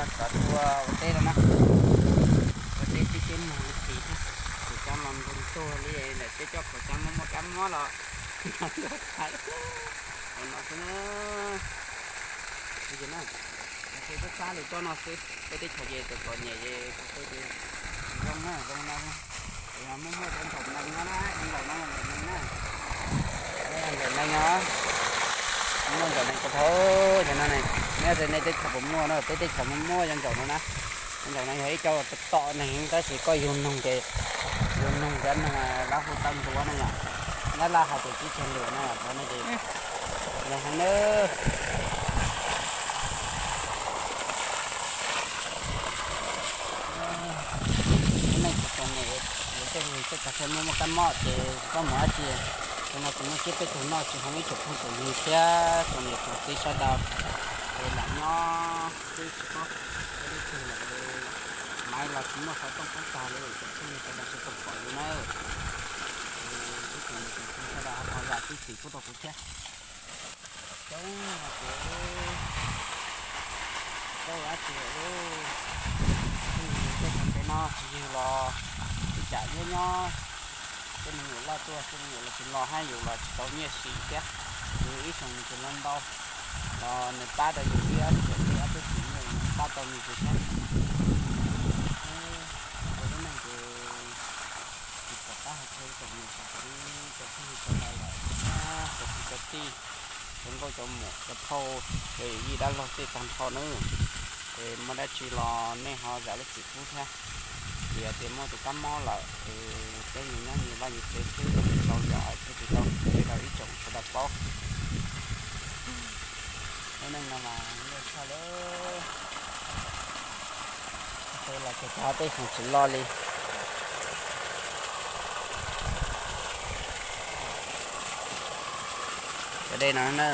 Cov tuaj ua teb no na, ua teb tib teb muag li pis thiab, kuv cov los ntuag ntuag li lawm, peb coj kuv cov muaj muaj kab mob los ua no xwb na. Ces na, ces txhob txhab li tsob no xwb, peb teb chaws ces txom txom nyem ces txog peb ces zoo na, zoo no, muaj muaj cov ntsaum nees no na, ntsaum no ntsaum nees na, ntsaum nees no, muaj ntsaum nees tau thaum cov no ne. Nyob ze nej teb chaws puas muaj no, peb teb chaws muaj muaj cov ntsaum no na. Cov ntsaum no yog ib co tom neeg tab sis koj yug noog ces, yug noog cov neeg lawv hu tau ntuav na yom, nyab laj hais tias tib teg luam na yom, thaum no ces zoo heev na. Lub neej txom txom nyem, yuav tej lus tej cov muaj muaj kab mob ces tsis paub mus dab tsi. Cov no tsis muaj kiab peb tug noj tsis hoo ib tsoom phooj tsoom ywg thiab tsoom niam tsoom txiv sawv daws, ces lam nyob xwb tsis paub ua leej twg lawm. Maiv los tsis muaj xov tooj pub tag li, tsoom phooj ywg sawv daws sawv tau pom yus na. Ib tsoom niam tsoom txiv sawv daws ho zam txim pub rau kuv thiab. Coob no ces tsis paub ua dab tsi lawm. Tej thaum ntawd no tsis yug los ib tsam nyob nyob, tej me nyuam loj tuaj, tej me nyuam los tsis los hab yus los tsis tau nyiaj siv thiab. Yus ib xyoos nws tsis los ntau, los nws pab tau yus ib ob txhiab, ib ob txhiab tsis nyiaj, nws pab tau nws tsis thiab. Ua lub neej ces tsis pom qab hais qhia tsoom niam tsoom txiv, tsoom phooj ywg sawv daws lawm, tsoom kwv tsoom tij, cov nkauj cov muam cov phauj, cov yij dab laug tej tag nrho nawb. Es muaj dab tsi los nej ho zam lub txim pub thiab. Vim tias muaj tus kab mob lawm es peb nyias nyob nyias vaj nyias tsev xwb, tsis tau zam thiab tsis tau qhia rau ib tsoom sawv daws paub. Lub neej no mas nyuaj tshaj lawm. Tej los txog tej xyoo tsis loj li. Cov dej no na,